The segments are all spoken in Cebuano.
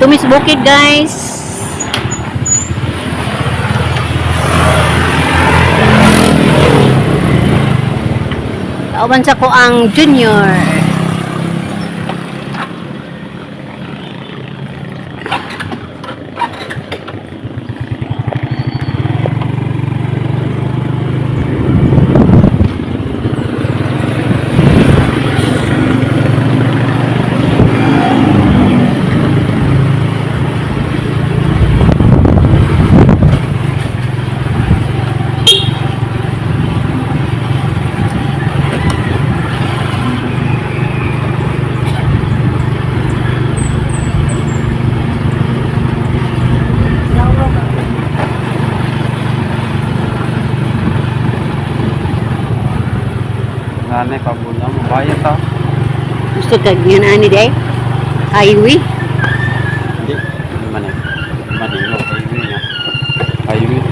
Tumis bukid, guys. Kauban sa ko ang junior. Nanay, pabulang. Bayad ta. Gusto ka yan ani day? Highway. Hindi. Hindi man eh. Hindi man eh. Highway na. Highway.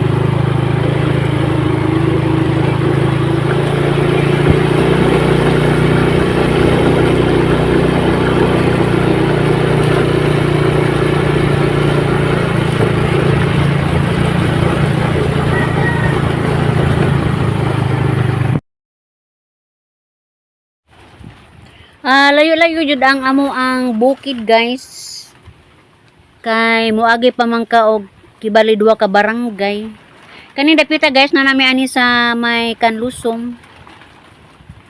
Ah, layo-layo jud ang amo ang bukid, guys. Kay moagi pa man ka og kibali duha ka barangay. Kani dapita, guys, na nami ani sa may Kanlusong.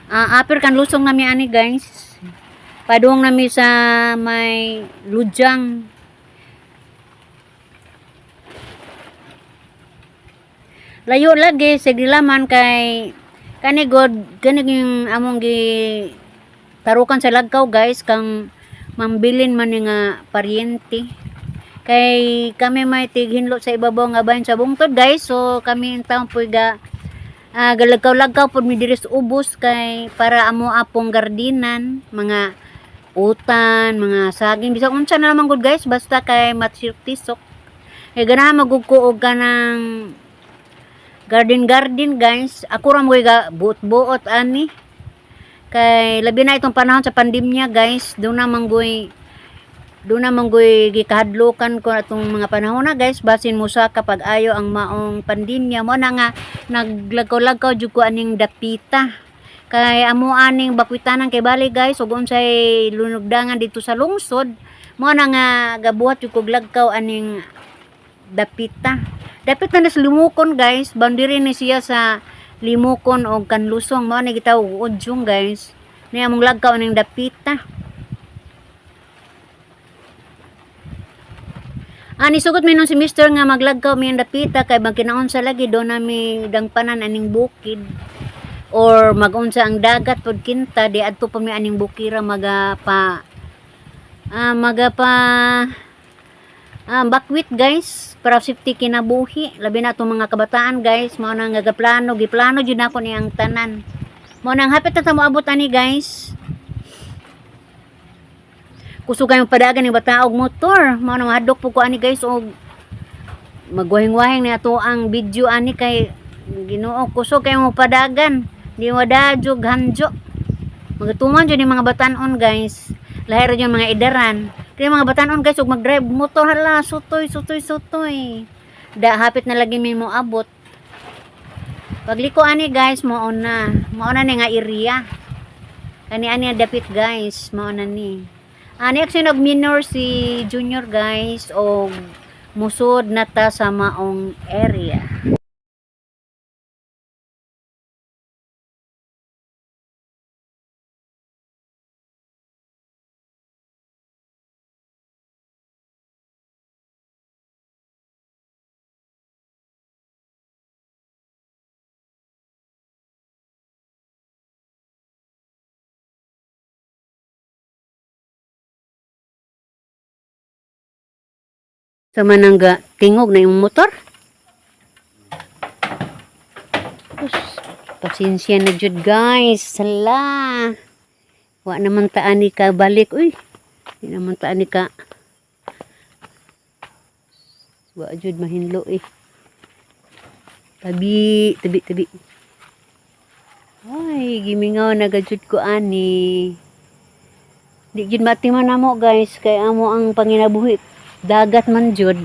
Ah, upper Kanlusong nami ani, guys. Padung nami sa may Lujang. Layo lagi sa gilaman kay kani god kani yung among gi tarukan sa lagkaw, guys, kang mambilin man ni nga paryente kay kami may tighinlo sa ibabaw nga bahin sa bungtod, guys. So kami in taon po ga galagkaw-lagkaw pod mi diri sa ubos kay para amo apong gardinan, mga utan, mga saging, bisag unsa na lamang gud, guys, basta kay matisok. Kay ganahan magug ko og kanang garden garden, guys. Ako ra mo ga buot-buot ani. Kay labi na itong panahon sa pandemya, guys, doon na manggoy gikahadlokan ko atong mga panahon na, guys, basin mo sa kapag ayo ang maong pandemya. Mo na nga naglagaw-lagaw jud ko aning dapita kay amo aning bakwitanan kay bali, guys, ug unsay lunugdangan dito sa lungsod. Mo na nga gabuhat jud kog lagkaw aning dapita. Dapit na sa Limukon, guys. Boundary ni siya sa Limukon o Kanlusong. Mao ni gitawag og Udyong, guys. Ni among lagkaw aning dapita. Ani sugot mi nung si Mister nga maglagkaw mi ang dapita kay magkinaon sa lagi do nami dangpanan aning bukid or magunsa ang dagat pod kinta di adto pa mi aning bukira maga pa maga pa bakwit, guys, para safety kinabuhi, labi na atong mga kabataan, guys. Mao na nga gaplano, giplano jud nako ni ang tanan. Mao nang hapit na ta moabot ani, guys. Kusog kayong padagan ni bata og motor. Mao na mahadlok po ko ani, guys, og magwahing-wahing ni ato ang video ani kay Ginoo, kusog kayong padagan. Di wada jug hanjo. Magatuman jud ni mga batanon, guys. Lahi ra jud mga idaran. Kaya mga batanon, guys, ug mag-drive motor, hala, sutoy sutoy sutoy. Da hapit na lagi mi moabot. Pagliko ani, guys, mao na. Mao na ni nga area. Kani ani ang dapit, guys, mao na ni. Ani action og minor si junior, guys, og musod na ta sa maong area. Sa manangga tingog na yung motor. Us, pasensya na jud, guys. Sala. Wa naman ta ani ka balik. Uy. Di naman ta ani ka. Wa jud mahinlo eh. Tabi, tabi, tabi. Ay, gimingaw na gajud ko ani. Di jud matiman namo, guys, kay amo ang panginabuhi. Dagat man jud.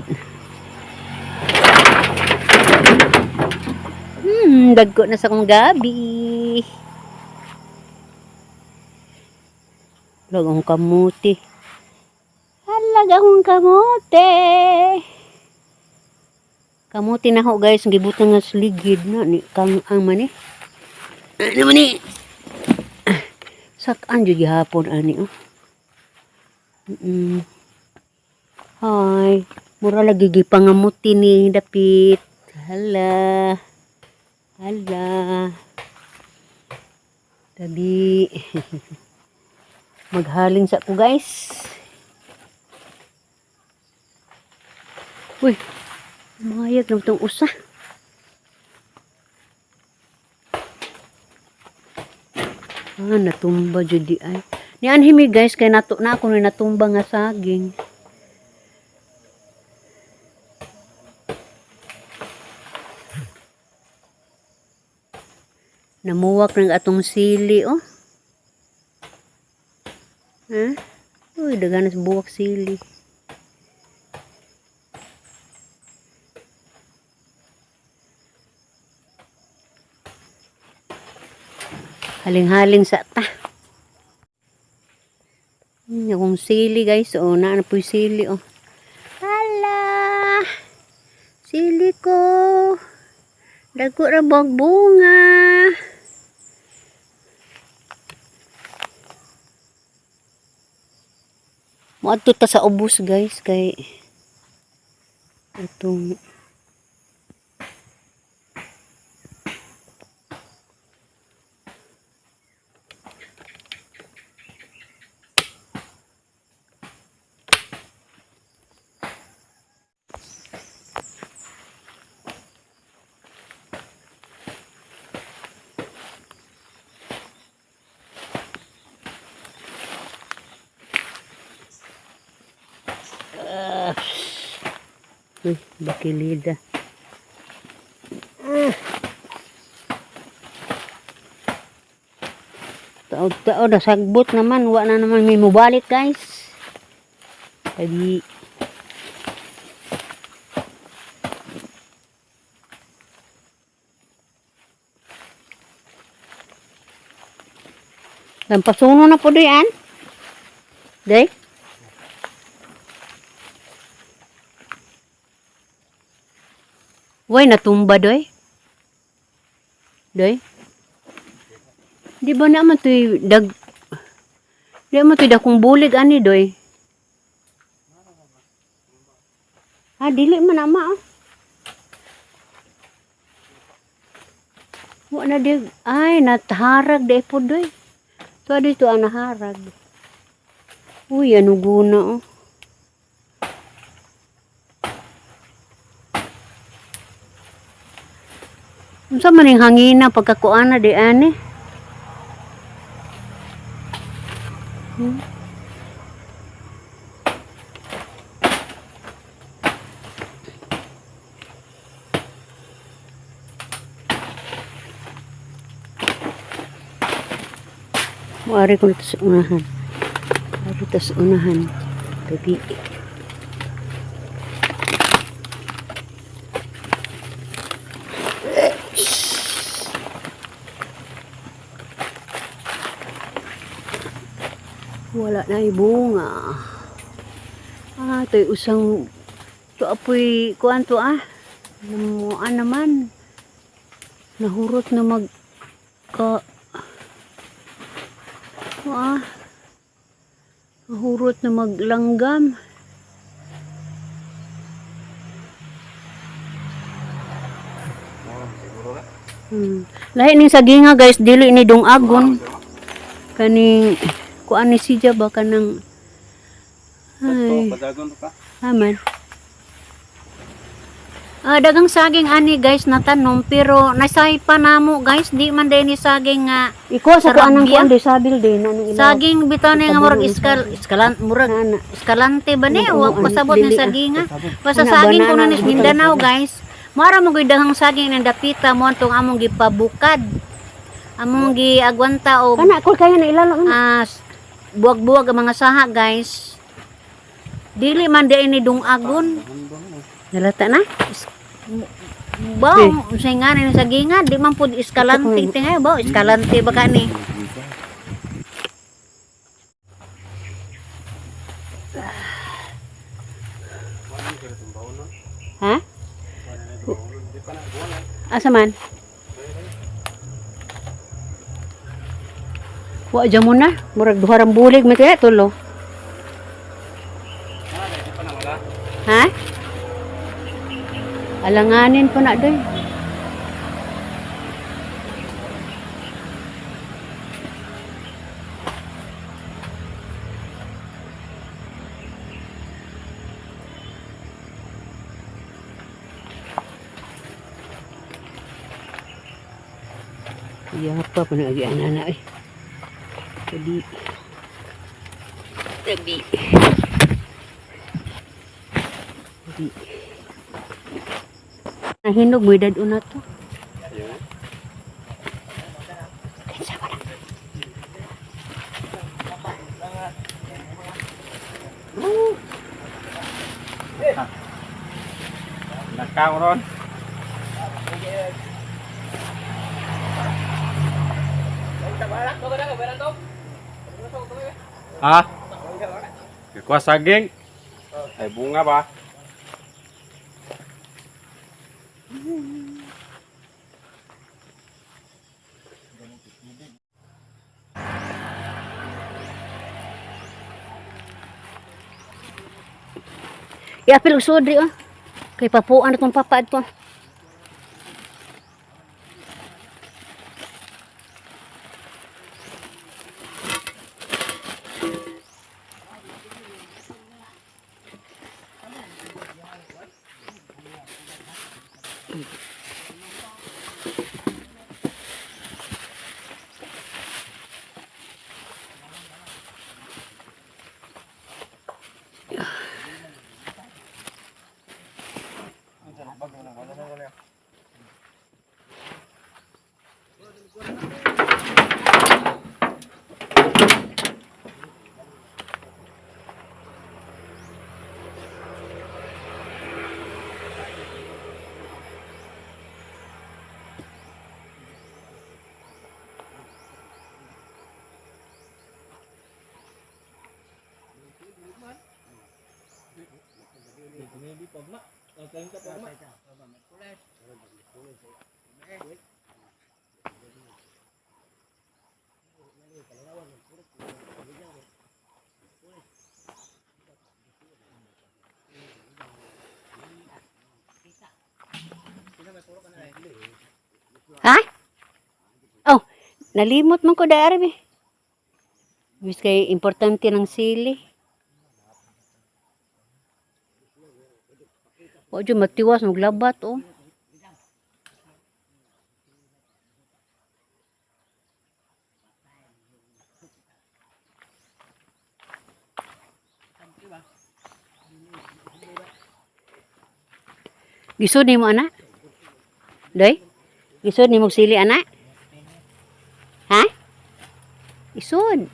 Dagko na sa kong gabi. Lagong kamuti. Halaga akong kamote. Kamote na ho guys, gibutang nga sa ligid na ni kang ang mani. Ano man ni? Sakaan jud gihapon ani oh. Hi. Mura lagi gipangamuti ni dapit. Hala. Hala. Tabi. Maghaling sa ko guys. Uy, mayag na itong usa. Ah, natumba jud di ay. Ni anhimi guys kay nato na ako ni natumba nga saging. Namuwak ng atong sili oh. Ha? Uy, daghan sa buwak sili. Haling-haling sa ta. Akong sili guys. Oh, na po yung sili oh. Hala! Sili ko. Dagko ra bog bunga. Moadto ta sa ubos guys kay itong Uy, bakilida. Ah. Taod-taod, nasagbot naman. Wa na naman may mubalik, guys. Tabi. Lampasuno na po diyan. Day? Way, natumba doy. Doy? Di ba naman to'y dag... Di man to'y dakong bulig ani doy. Ah, dili man ama ah. Wa na di ay nataharag di po doy. So dito ang naharag. Uy, ano guna oh. Unsa man ning hangina pagkakuana di ani? Muari ko nito sa unahan. Ari to sa unahan. Gabi. Wala na bunga. Ah, ito'y usang to apoy kuan to ah. Namuan naman. Nahurot na mag ka ah. Nahurot na maglanggam. Siguro ka. Lahi ning saginga guys, dili ni dungagon. Kaning kuan ni siya ba kanang ay. Padagon ka. Aman. Ah, dagang saging ani guys natanom pero nasay pa namo guys, di man day ni saging nga Iko sa kuan ang Sarabia. kuan day sabil day na nang ilaw. saging bitaw ni nga murag Itaburo, iskal iskalan murag Ana. eskalante ba ni Ano, wa ano, pasabot ni dili, ah. saging ah. Basta Ana, saging kuno banana, ni butang Mindanao guys. Mara mo gyud daghang saging nang dapita mo antong among gipabukad. Among giagwanta og Kana ko kaya na ilalo ana. ah, buwag-buwag ang mga saha guys. Dili man di ni dungagon. Nalata na? Ba, unsay nga ni sa gingan, di man pud Escalante tingay ba, Escalante ba ka ni? Ha? Asa man? Wa dyan mo na. Murag duha rang bulig may kaya tulo. Ha? Alanganin po na doy. Iya pa po na na eh. Tabi. Tabi. Tabi. Nahinog mo edad una to. Kinsa ba na? Nakaw ron. Ha? Kuha saging. Ay bunga ba? Iapil og sudri oh. Kay papuan na tong papa adto. Ha? Oh, nalimot man ko da arabi. Mis kay importante ng sili. Wa jud matiwas maglabat oh. Gisud nimo ana? Doy? Isod ni sili ana? Ha? Isod.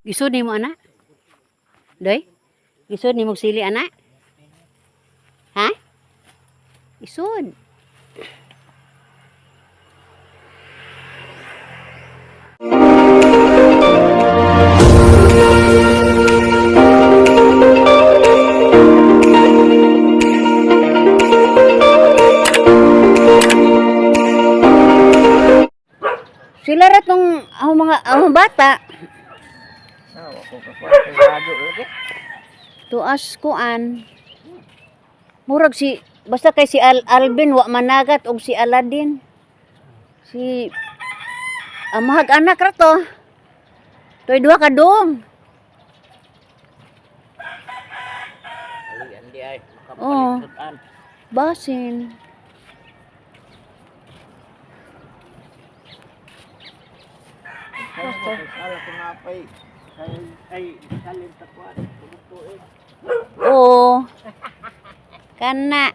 Isod ni mo ana? Doy? Isod ni sili ana? Ha? Isod. Sila ra tong ang mga ang bata. Tuas kuan. Murag si basta kay si Alvin wa managat og si Aladdin. Si amahag anak ra to. Toy duha ka dong. Oo. Basin. Ay, salin sa kuwan. Tugod. Oo. Kana.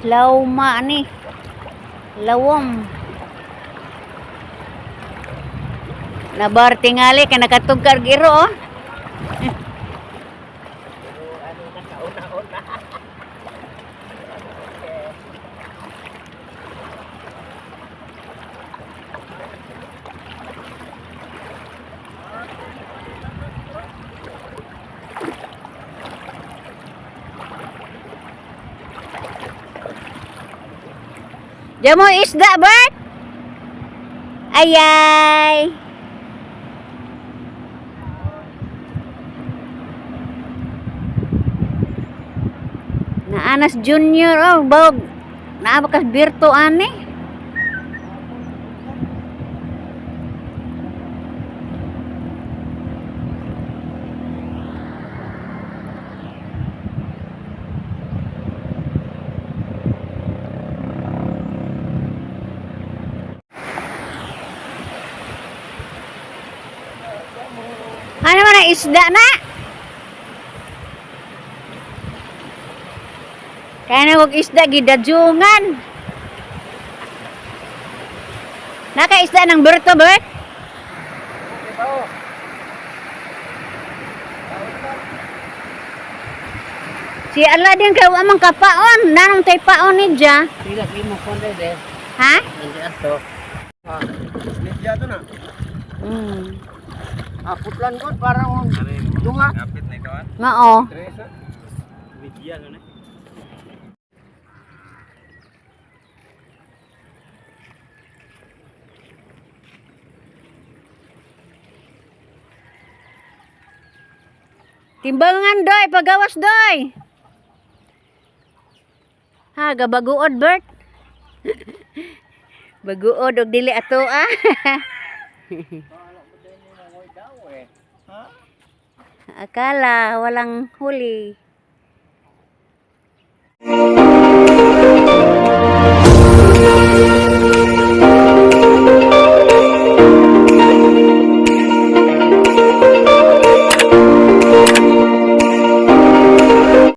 Lawma ni. Lawom. Nabar tingali kay nakatugkar giro oh. Ano na kauna-una. Diyan mo isda, Bert? Ayay! Naanas Junior, oh, bog. Naabakas Birto, ani. Ano man ang isda na? Kaya na huwag isda, gidadjungan. Nakaisda ng Berto, Bert? Si Aladin kay amang kapaon, nanong tay paon ni dya. Sila mo kon de. Ha? Hindi ato. Ah, media to na. Ah, putlan ko parang dunga. Kapit na ikaw. Mao. Teresa. Media na. Timbangan doy, pagawas doy. Ha, gabaguod Bert. Baguod og dili ato ah. Akala walang huli.